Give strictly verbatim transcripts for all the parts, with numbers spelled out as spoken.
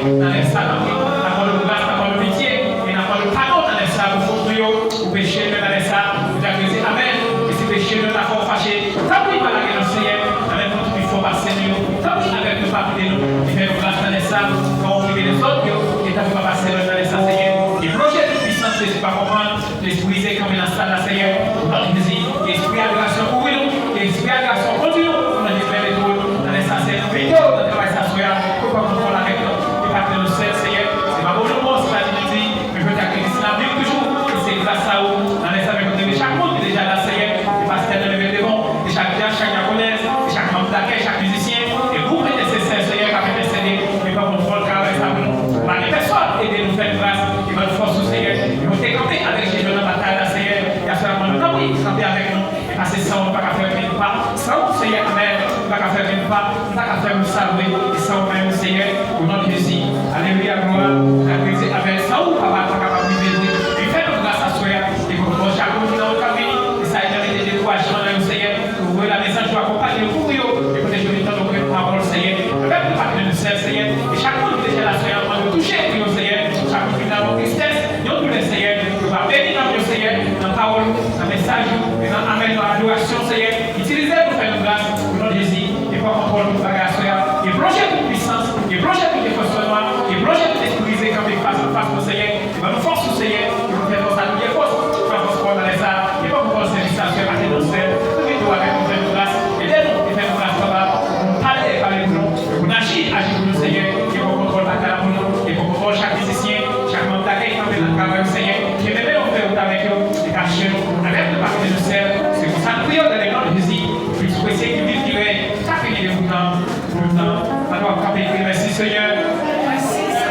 Nan lè sa, tanpri, n ap mande w gras, n ap mande w pitye, e n ap mande w padon nan lè sa pou fot nou yo, pou peche nou yo nan lè sa, pou ta kriye amèn. E si peche nou yo ta fè w fache, tanpri, pa lage nou, Senyè, nan men moun ki pi fò pase nou yo. Tanpri, avèk nou, pa kite nou, e fè nou gras nan lè sa, kan w okipe lèzòt yo, e tanpri, pa pase nou nan lè sa, Senyè. E plonje tout pisans, lespri pa konprann, lespri brize kanpe nan sal la, Senyè, o non de Jezi. Ke espri adorasyon kouvri nou, ke espri adorasyon kondui nou, o non de Pè Letènèl, nan lè sa, Senyè, nou mete w nan travay sa, Senyè, pou pran kontwòl avèk nou. E pa ke nou sèl, Senyè, se pa bon nou bon, se pa di nou di, men petèt ke Kris la viv toujou, e se gras a ou, nan lè sa, men kote chak moun ki deja la, Senyè, e pastè nan men devan, e chak dyak, chak dyakonès, e chak manm dakèy, chak mizisyen, e gwoup entèsesè, Senyè, k ap entèsede, e pran kontwòl travay sa pou nou. Pa gen pèsòn, ede nou, fè nou gras, e ban nou fòs ou, Senyè. E nou te kanpe avèk Jezi nan batay la, Senyè. E aswè a, mwen, tanpri, kanpe avèk nou. E pase san ou, nou pa ka fè okenn pa. San ou, Senyè, amèn, nou pa ka fè okenn pa. Nou pa ka fè yon sa vre. E san ou menm, Senyè, o non de Jezi. Alelouya, glwa. N ap rete avèk san ou, papa, nou pa kapab rive vre. E fè nou gras aswè a. E pou nou, chak moun ki nan wout k ap vini, e sa ki mete dekourajman nan yo, Senyè. Voye lame zanj yo akonpaye yo, kouvri yo, e pwoteje yo letan yo konnen pawòl, Senyè. Avèk nou, pa kite nou sèl, Senyè. E chak moun ki deja la, Senyè, mande w touche pou yo, Senyè. Chak moun ki nan yon tristès, yon doulè, Senyè. Yo va beni nanm yo, Senyè, nan pawòl ou, nan mesaj ou, e nan amèn, nan adorasyon, Senyè. Itilize nou, fè nou gras, o non de Jezi, e pran kontwòl tout bagay aswè a. E plonje tout pisans, e plonje tout efòsman, e plonje tout espri brize kanpe fas an fas nou, Senyè. Ban nou fòs ou, Senyè, pou nou fè fòs a nou gen fòs, fè fòs pa w nan lè sa, e pa pou fòs sèvis la, Senyè, pa te nou sèl, nou mete w avèk nou, fè nou gras, ede nou, e fè nou gras, papa, pou nou pale, pale pou nou, e pou n aji, aji pou nou, Senyè, e pran kontwòl batay la pou nou, e pran kontwòl chak mizisyen, chak manm dakèy ki kanpe nan travay ou, Senyè, ke menm yo fè wout avèk yo, e kache nou, avèk nou, pa kite nou sèl, se konsa nou priye w nan le non de Jezi, pou Kris presye ki viv, ki rèy, k ap vini de pou nou. Pou nou, pandan w ap kanpe, di mèsi, Senyè.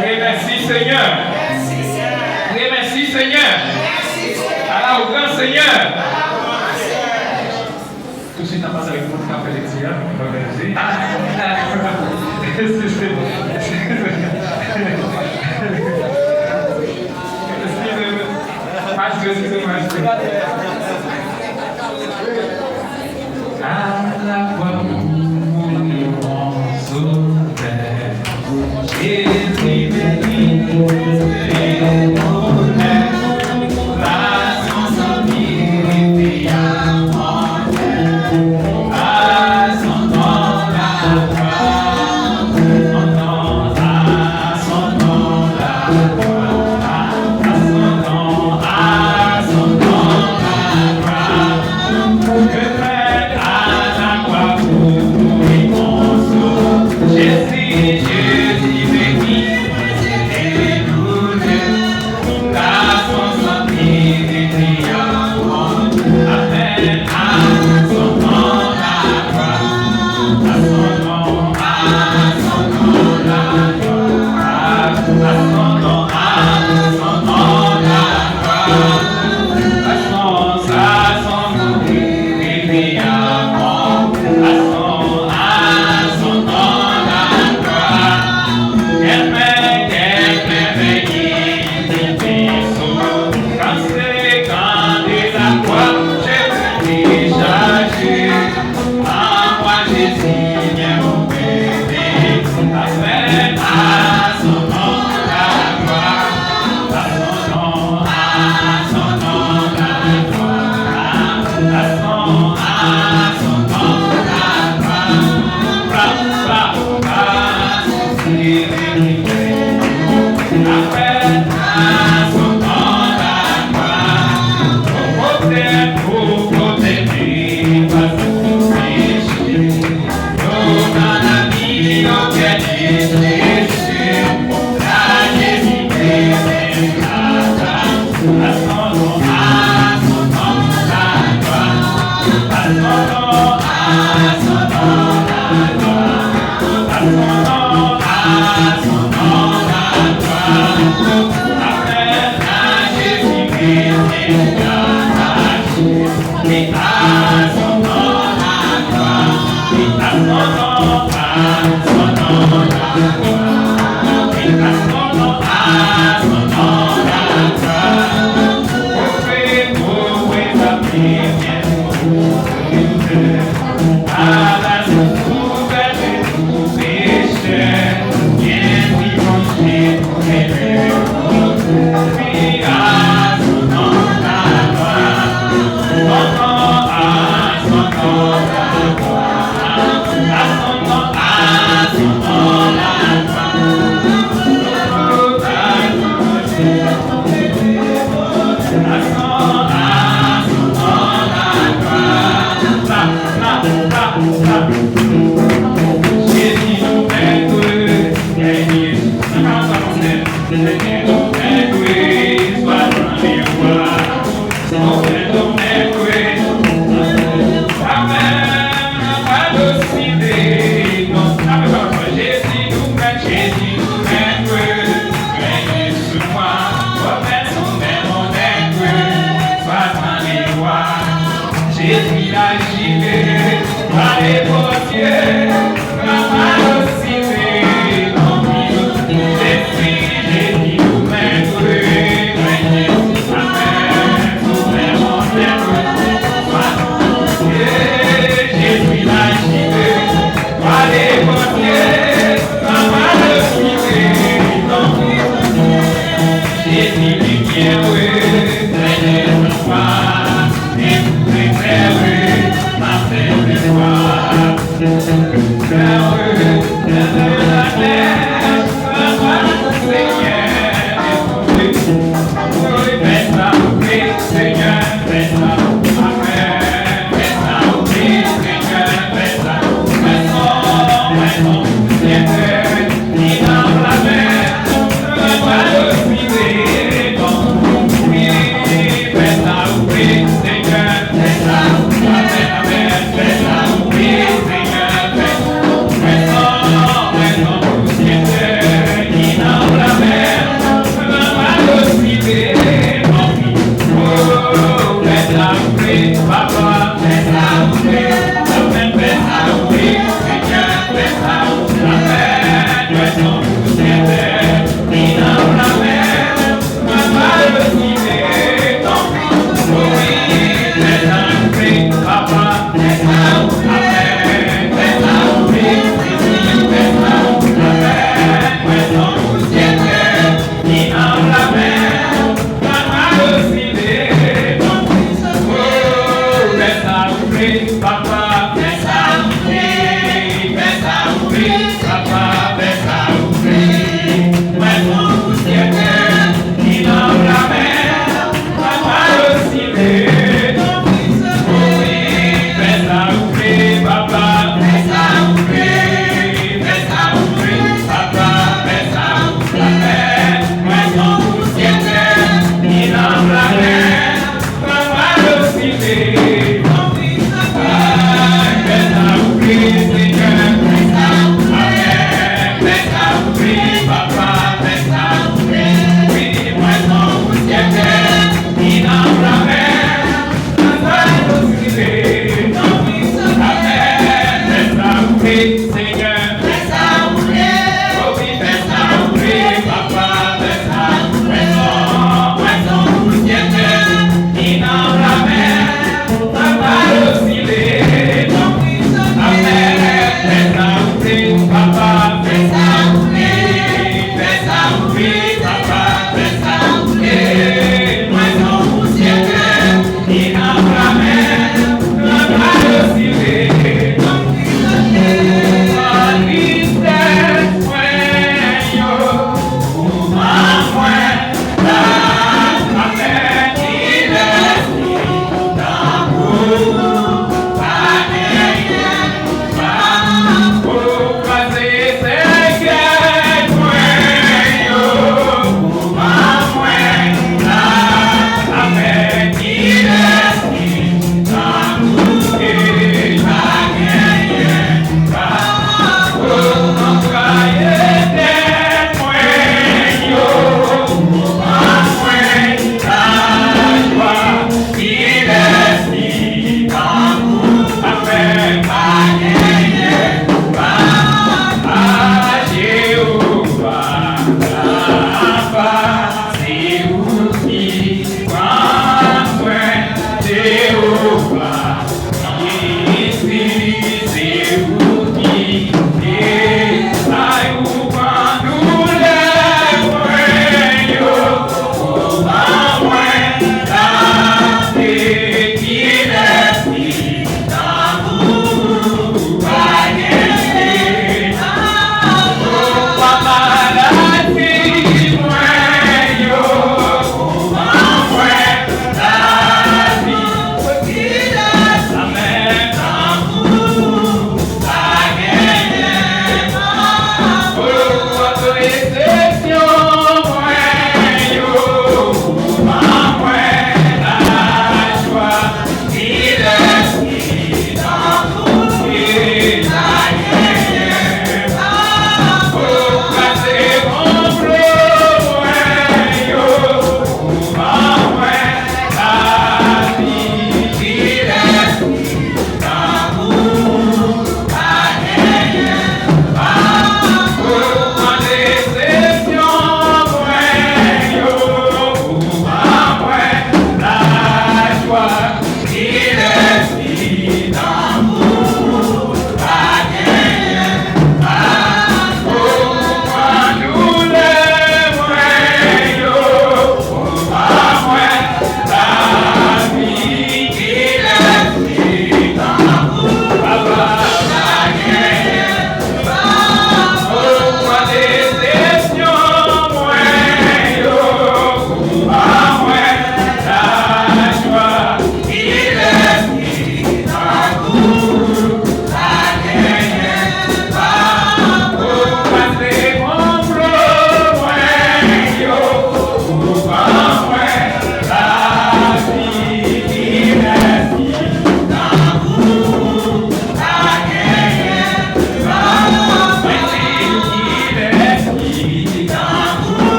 Di mèsi, Senyè. Di mèsi, Senyè. Ala w gran, Senyè. Tousuit, n ap pase avèk moun k ap fè lekti a. Eskize m. Eskize m. Pastè, eskize m, pastè. À la croix pour mourir mon sauveur. Jésus béni et honneur, à son sang qui paya mon deuil, à son nom la gloire, à son nom, à son nom la gloire, à son nom, à son nom la gloire. Je prête à ta croix pour tous les morceaux. Jésus, Jésus, béni, Jésus, loué. Car son sang qui paya mon deuil. Amen. À son nom la gloire. À son nom, à son nom la gloire. À son nom, à son nom la gloire. À son, à son nom, à son, à son nom la gloire. Amen, amen, amen. Quand c'est quand des accords, je suis déchargé. Envoie Jésus, viens mon bébé. Amen. À son nom la gloire. À son nom, à son nom la gloire. À son, à son nom la gloire. Frappe, frappe, frappe. Jezi nou mèt, Jezi nou mèt, règne sou mwen, promès ou fè mon nèt, swa tan e lwa. Jezi la jile, pale Bondye, papa yo site, non Jezi, Jezi nou mèt, règne sou mwen, sou mwen mon nèt, swa tan e lwa. Jezi la jile, pale Bondye, papa yo site, non Jezi limyè, règne sou mwen,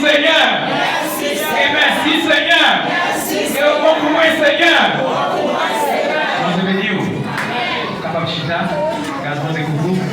Senyè. E mèsi, Senyè. E ou bon pou mwen, Senyè. Bondye beni w. Ou kapab chita. Gad mande pou ou.